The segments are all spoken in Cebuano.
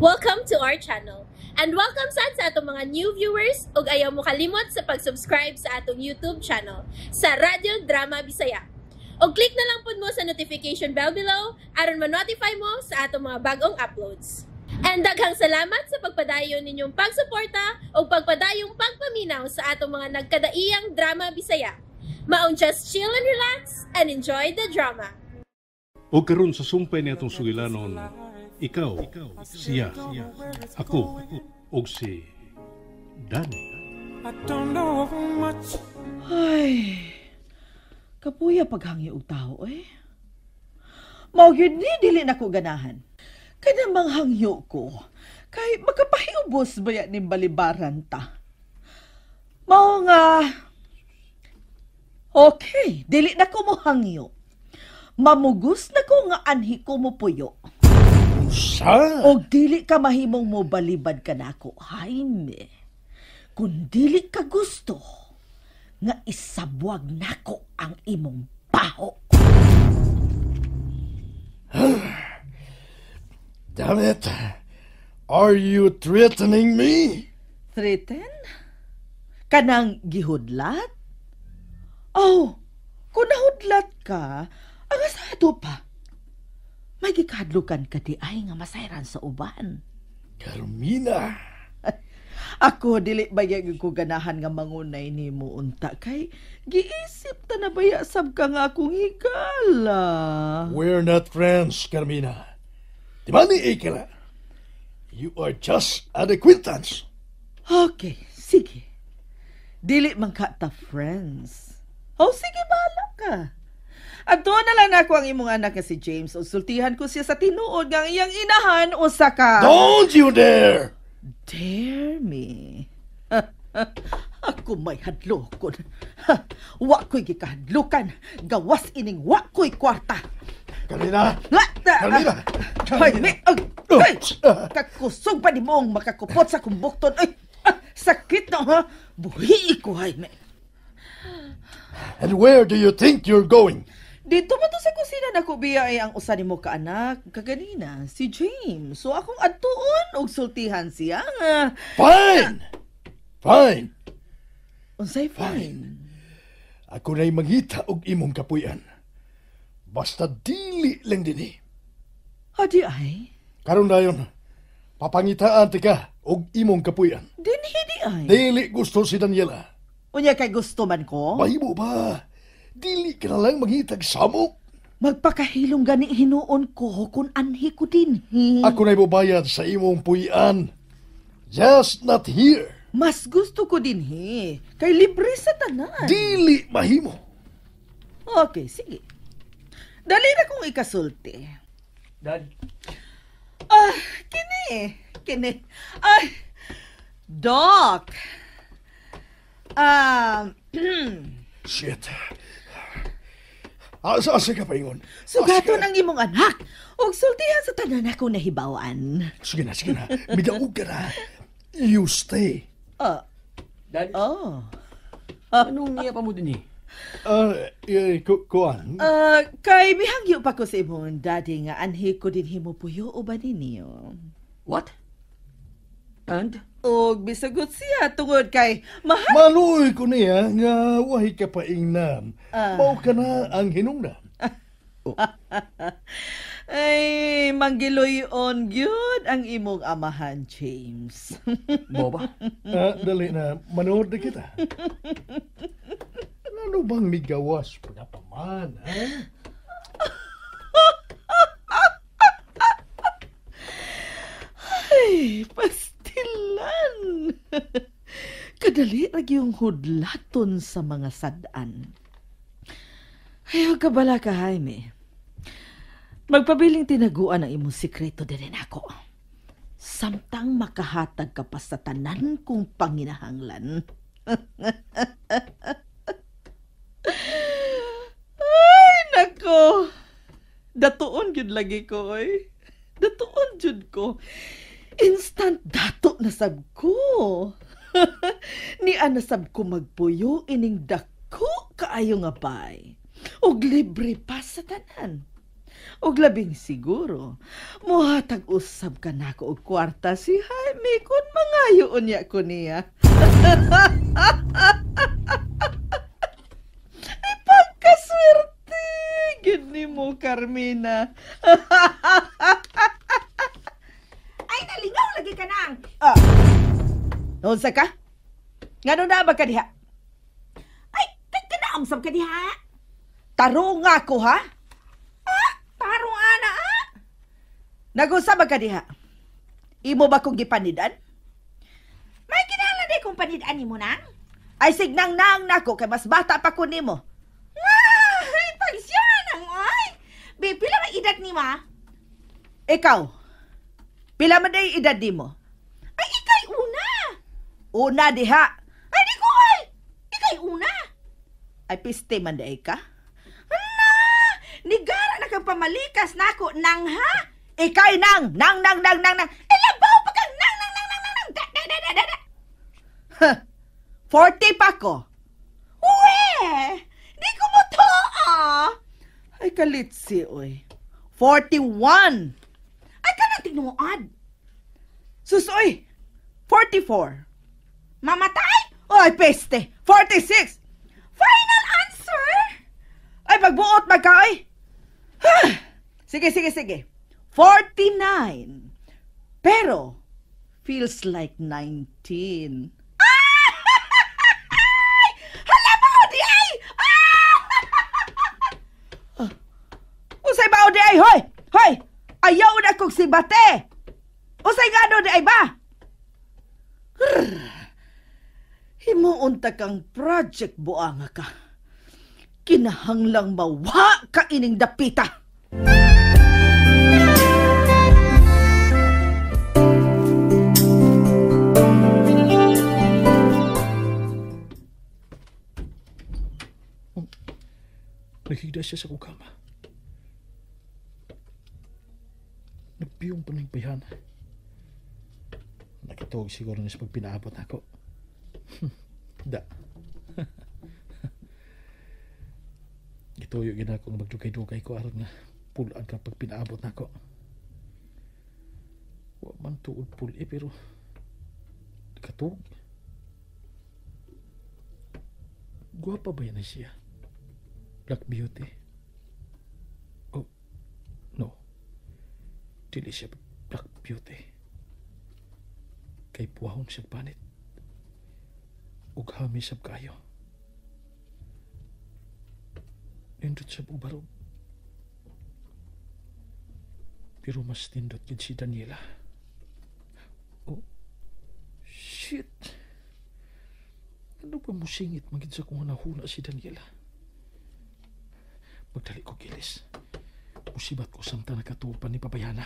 Welcome to our channel. And welcome sad sa atong mga new viewers ug ayaw mo kalimot sa pag-subscribe sa atong YouTube channel sa Radyo Drama Bisaya. Og click na lang pud mo sa notification bell below aron ma-notify mo sa atong mga bagong uploads. And daghang salamat sa pagpadayon ninyong pagsuporta ug pagpadayong pagpaminaw sa atong mga nagkadaiyang drama Bisaya. Maong just chill and relax and enjoy the drama. O karon sa sumpay ni atong sugilanon, ikaw, siya, ako, og si Danny. I don't know much. Ay, kapuya paghangyo og tao eh. Mao gyud ni dili na ko ganahan. Kay manghangyo ko, kay makapahiubos baya ning balibaran ta. Mao nga, okay, dili na ko mohangyo. Mamugos na ko nga anhi ko mo puyo. Sa? Og dili ka mahimong mo balibad kanako, Jaime. Kung dili ka gusto, nga isabwag nako ang imong baho. Damn it! Are you threatening me? Threaten? Kanang gihudlat? Oh, kung nahudlat ka, ang asado pa. May gikadlukan ka di ay nga masayran sa uban. Carmina! Ako dili ba gyud ko ganahan nga mangunay nimo unta kay giisip ta na baya sab ka nga akong higala. We're not friends, Carmina. Di ba ni Ikela? You are just an acquaintance. Okay, sige. Dili man ka ta friends. Oh, sige, bahala ka. Adto na lang nako ang imong anak nga si James o sultihan ko siya sa tinuod nga ang iyang inahan usa ka. Don't you dare! Dare me. Ako may hadlokon. Ha, wa ko'y gikahadlukan. Gawas ining wa ko'y kwarta. Carmina! Carmina! Carmina! Ay, me, ay, ay, kakusog pa ni mong makakupot sa kumbukton. Ay, ah, sakit na ha. Buhi ko, Jaime. And where do you think you're going? Dito man to sa kusina na ko biya ay ang usa nimo ka anak kaganina, si James. So akong adtuon og sultihan siya nga. Fine! Fine! Unsay fine? Ako na'y mangita og imong kapuy-an. Basta dili lang dinhi. Adi ay? Karon dayon, papangitaan tika og imong kapuy-an. Dinhi di ay? Dili gusto si Daniela. Unya kay gusto man ko? Mahimo ba? Dili ka na lang mangitag samok. Magpakahilong gani hinuon ko kung anhi ko dinhi. Ako na'y mobayad sa imong puy-an. Just not here. Mas gusto ko dinhi. Kay libre sa tanan. Dili mahimo. Okay, sige. Dali na kong ikasulti. Dad, Ah, kini. Kini. Ay, Doc. Shit. Asa asa ka paingon? Sugaton ang imong anak. Og sultihan sa tanan akong nahibawan. Sige na, sige na. Midaog ka na. You stay. Ah, Dad, oh. anong niya pa mo din eh? Ah, eh, kuan. Ah, kay mihangyo pa ko sa imong daddy nga anhi ko din himo puyo o ba ninyo. What? And? Og bisagot siya tungod kay mahal. Maluoy ko niya nga wahi ka paingnan. Mao ka na ang hinungdan. Ay, manggiloy-on gyud ang imong amahan, James. Boba? Ah, dali na, manood na kita. Ano bang migawas pa pa man, ha? Ay, pastilan. Kadali ra gyung hudlaton sa mga sad-an. Ayaw ka bala ka, Jaime. Magpabiling tinaguan ang imong sikreto din ako. Samtang makahatag ka pa sa tanan kong panginahanglan. Ay, nako. Datuon gyud lagi ko, oy. Datuon jud ko. Instant dato na sab ko. Niya na sab ko magpuyo ining dako kaayo nga bay. Og libre pa sa tanan. Og labing siguro, muhatag usab ka nako og kwarta si Jaime kung mangayo unya ko niya. Ay, pagkaswerte! Gid mo, Carmina. Ay, nalingaw lagi ka nang. Ah. Unsa ka? Ngano na ba ka diha? Ay, kanaamsam ka diha. Tarong ako, ha? Ah, tarong ana, ha? Nagunsa ba ka diha? Imo ba kong gipanidan? May kinahanglan di kong panidan nimo nang? Ay, signang nang nako kay mas bata pa ko nimo. Ay, pagsya nang, ay. Be, pila man edad nimo? Ikaw, pila man day edad nimo? Ay, ikay una. Una diha. Ay, di ko ay. Ikay una. Ay, piste man day ka. Hala, nigara na kang pamalikas nako nang ha? Ikay nang, nang, nang, nang, nang, nang. Eh, labaw pa kang nang, nang, nang, nang, nang, nang, da, da, da, da, da. Huh, 40 pa ko. Uwe, di ko mo to, ah. Ay, kalitsi, oy. 41. Ay, kanang tinuod. Sus, oy. 44. Mamatay? Oy, peste. 46. Final answer? Ay, pagbuot magka, oy. Sige, sige, sige. 49. Pero, feels like 19. Ay! Hala mo, di ay! Ah! Unsay bao di ay, hoy! Hoy! Ayaw na kong sibate! Unsay ngano di ay ba? Himuon ta kang project buanga ka. Kinahanglang mawa ka ining dapita. Naghigda siya sa kong kama. Nagpiyong pa ng bayhan. Nakituog siguro na sa pagpinaabot ako. Da. Gituyo gina ako nga magdugay-dugay ko aron nga pulaan ka pagpinaabot nako. Wa man tuod puli pero nakatuog. Gwapa ba yan na siya? Black Beauty? Oh, no. Dili siya Black Beauty. Kay puwahon siya panit. Ughami sab kayo. Nindot siya ubarog. Pero mas nindot gid si Daniela. Oh, shit. Ano ba musingit magid sa kung nahuna si Daniela? Magdali ko gilis. Musibat ko samtang nakatupan ni Pabayana.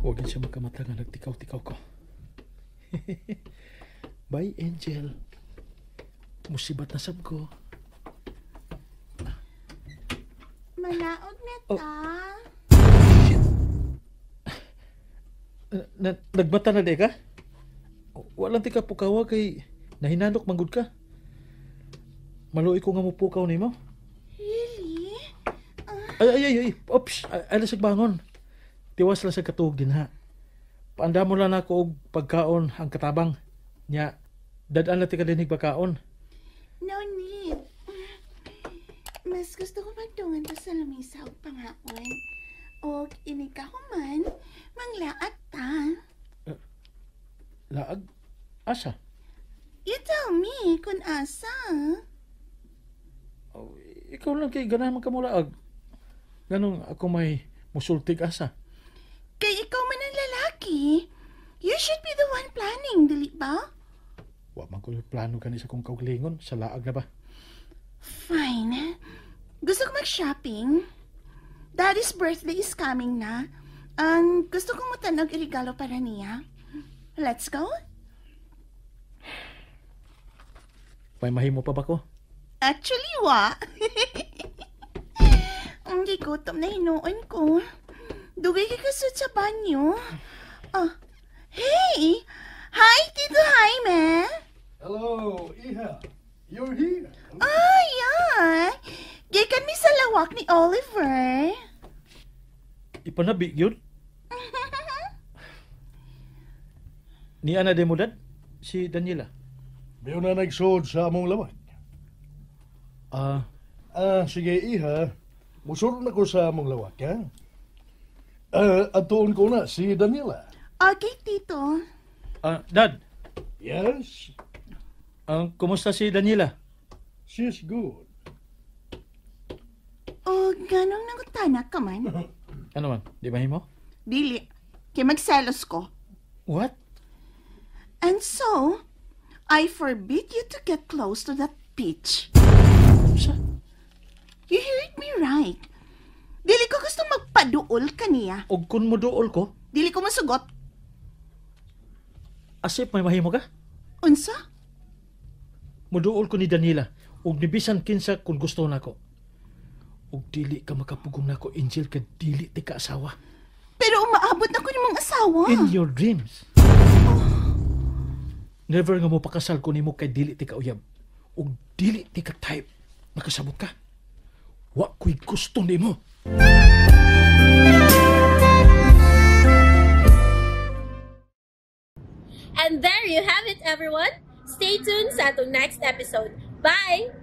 Huwag siya magkamata nga nagtikaw-tikaw ko. Bye, Angel. Musibat na sab ko. Manaog na ta. Oh. Nagbata na di ka? Walang tika pukawa kay nahinanok manggod ka. Maluoy ko nga mupukaw nimo. Really? Ay, ay, ay, ay. Oops. Ay, lasag bangon. Tiwas lang sa katuog din ha. Paanda mo lang ako og pagkaon ang katabang. Nya, dadaan na tika dinig pagkaon. No need. Mas gusto ko magdungan pa sa lamisa og pangaon. Og inig ka human, manglaag ta. Laag? Asa? You tell me kung asa. Oh, ikaw lang kay ganahan man ka mo laag. Ganong ako may musultig asa. Kay ikaw man ang lalaki. You should be the one planning, dili ba? Wa man ko plano gani sa kong kaugalingon. Sa laag na ba? Fine. Gusto ko mag-shopping. Daddy's birthday is coming na. And gusto kong mutanog regalo para niya. Let's go? May mahimo pa ba ko? Actually, wa. Ang gigutom na hinuon ko. Dugay kay kasud sa banyo. Oh, hey! Hi, Tito Jaime! Hello, Iha. You're here. Ah, yeah. Gikan mi sa lawak ni Oliver. Ipanabi yun. Ni ana de mo, Dad? Si Daniela. Di na nagsuod sa among lawak. Ah, Ah, sige, iha. Musulod na ko sa among lawak, ha? Atuon ko na si Daniela. Okay, Tito. Dad, Yes, kumusta si Daniela? She's good. O, ganong nangutana ka man? Ano man, di ba himo? Dili. Kay magselos ko. What? And so, I forbid you to get close to that peach. Unsa? You heard me right. Dili ko gusto magpaduol kaniya. Og kun moduol ko, Dili ko masugot. Asip may mahimo ka? Unsa? Moduol ko ni Daniela ug nibisan kinsa kung gusto nako. Ug dili ka makapugong nako, Angel, kay dili ti ka asawa. Pero umaabot na ko nimong asawa. In your dreams. Never nga mo pakasal ko nimo kay dili ti ka uyab. Ug dili ti ka type. Nakasabot ka? Wa ko'y gusto nimo. And there you have it, everyone. Stay tuned sa atong next episode. Bye!